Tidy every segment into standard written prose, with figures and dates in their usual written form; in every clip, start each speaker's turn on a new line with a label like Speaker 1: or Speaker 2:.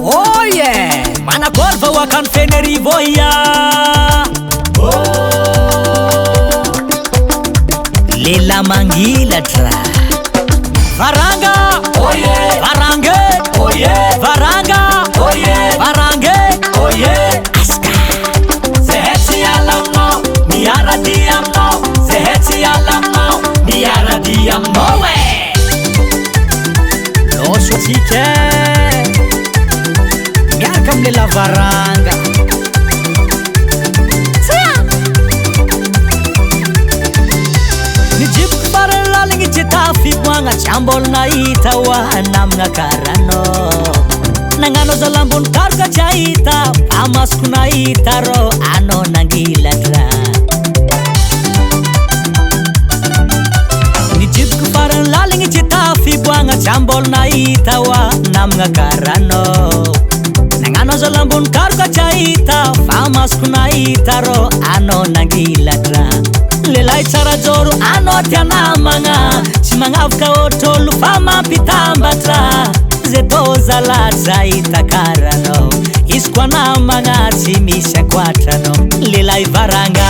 Speaker 1: Oh yeah! Manakory vahoakan'i Fenerivo ia! Oh! Lehilahy mangilatra. Varanga! Oh yeah! Varange! Oh yeah! Varanga! Oh yeah! Varange! Oh yeah! Aska! Zehe tsy hiala aminao, miara-dia aminao, zehe tsy hiala aminao, miara-dia aminao e! Loso antsika e! Miaraka amin'ilay lavaranga. Tsia! Nijiboko farany laligny tsy tafiboagna, tsy ambola nahita hoa namagna karaha anao. Nagnano zalambony karoka tsy ahita, fa masoko nahita rô anao nangilatra. Nijiboko farany laligny tsy tafiboagna, tsy ambola nahita hoa namagna karaha anao. Nagnano zalambony karoka tsy ahita, fa masoko nahita rô anao nangilatra. Lehilahy tsara joro anao tia namagna, tsy magnavoka ohatr'olo fa mampitambatra. Zay tô zalahy tsy ahita karaha anao, izy koa namagna tsy misy ankoatranao. Lehilahy varanga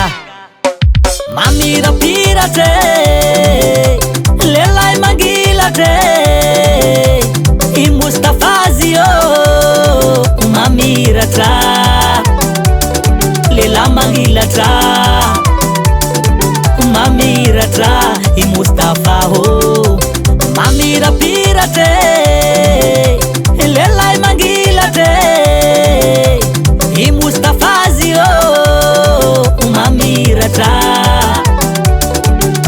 Speaker 1: mamirapiratra e, lehilahy mangilatra e, i Moustapha zy ô mamiratra, lehilahy mangilatra mamiratra, i Moustapha ô mamirapiratra e, lehilahy mangilatra e, i Moustapha zy ô mamiratra,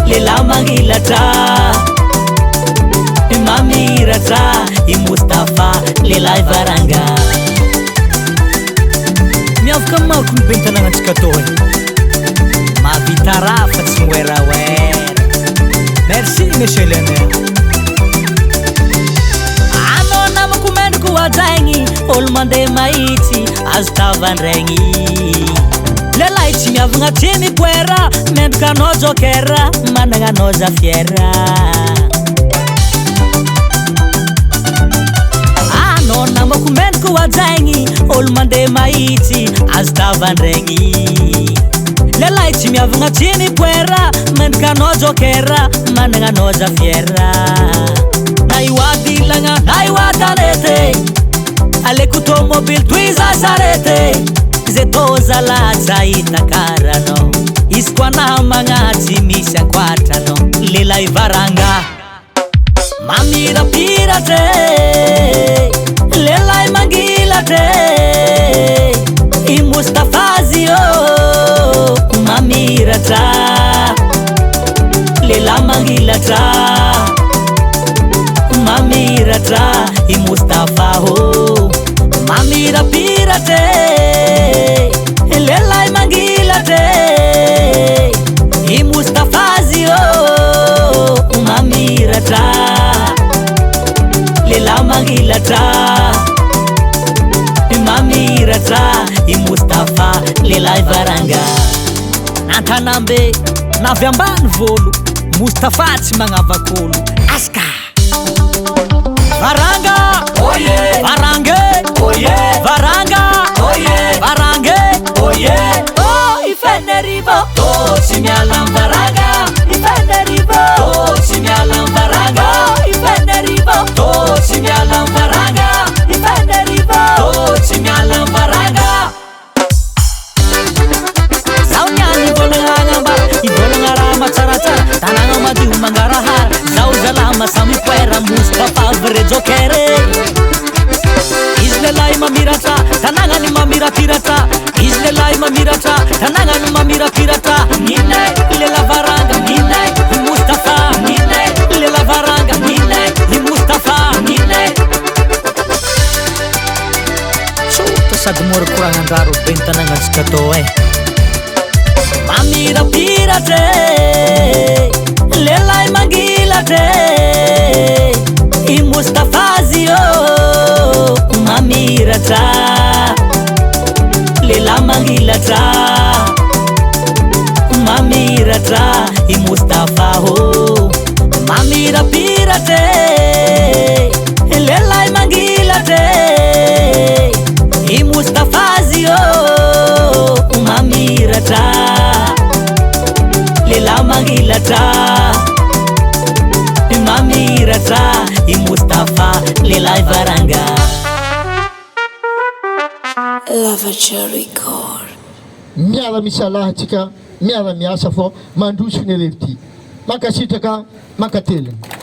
Speaker 1: lehilahy mangilatra mamiratra, i Moustapha lehilahy varanga. Miavoka maroko ny ben'ny tanànantsika atao e, mahavita raha fa tsy miwerawera. Merci monsieur le maire. Anao namako mendriko hajaigny, olo mandeha mahitsy azo tavandraigny. Lehilahy tsy miavagna tsy mipoera, mendrika anao jokera, managna anao za fiera. Anao namako mendriko hajaigny, olo mandeha mahitsy azo tavandraigny. Lehilahy tsy miavagna tsy mipoera, mendrika anao jokera, managna anao za fiera. Na io adilagna na io atanete, aleko tomobily toy za sarete. Zay tô zalahy tsy ahita karaha anao, izy koa namagna tsy misy ankoatranao. Lehilahy varanga mamirapiratra e, lehilahy mangilatra e, i Moustapha zy ô mamiratra, lehilahy mangilatra mamiratra, i Moustapha ô mamirapiratra e, lehilahy mangilatra e, i Moustapha zy ô mamiratra, lehilahy mangilatra mamiratra, i Moustapha lehilahy varanga. Antanambe navy ambany volo, Moustapha tsy magnavak'olo. Aska! Varanga!
Speaker 2: Oye!
Speaker 1: Varange!
Speaker 2: Oye!
Speaker 1: Varanga!
Speaker 2: Oye!
Speaker 1: Varange!
Speaker 2: Oye!
Speaker 1: Oh, i Fenerivo!
Speaker 2: Tô tsy miala am varanga,
Speaker 1: I Fenerivo!
Speaker 2: Tô tsy miala am varanga,
Speaker 1: Oh, i Fenerivo!
Speaker 2: Tô tsy miala am varanga,
Speaker 1: I Fenerivo!
Speaker 2: Tô tsy miala am varanga.
Speaker 1: Zaho niany ivolagna agnambara, ivolagna raha matsaratsara, tanàgna madio mangarahara. Zaho zalahy samy poera, Moustapha vrai joker. Izy lehilahy mamiratra, tanàgnany mamirapiratra. Izy lehilahy mamiratra, tanàgnany mamirapiratra. Ninay lehilahy varanga, ninay i Moustapha, ninay lehilahy varanga, ninay i Moustapha, ninay. Tsotra sady mora koragnan-draha rô ben'ny tanànantsika atao e. Mamirapiratra e, lehilahy mangilatra e, i Moustapha zy ô mamiratra, lehilahy mangilatra mamiratra, i Moustapha ô mamirapiratra e, lehilahy mangilatra. Mamiratra Mamiratra i Moustapha lehilahy varanga.
Speaker 3: Lavager Record.
Speaker 4: Miara misalahy tsika miara miasa fô mandroso ny revy ty. Mankasitraka mankateligny.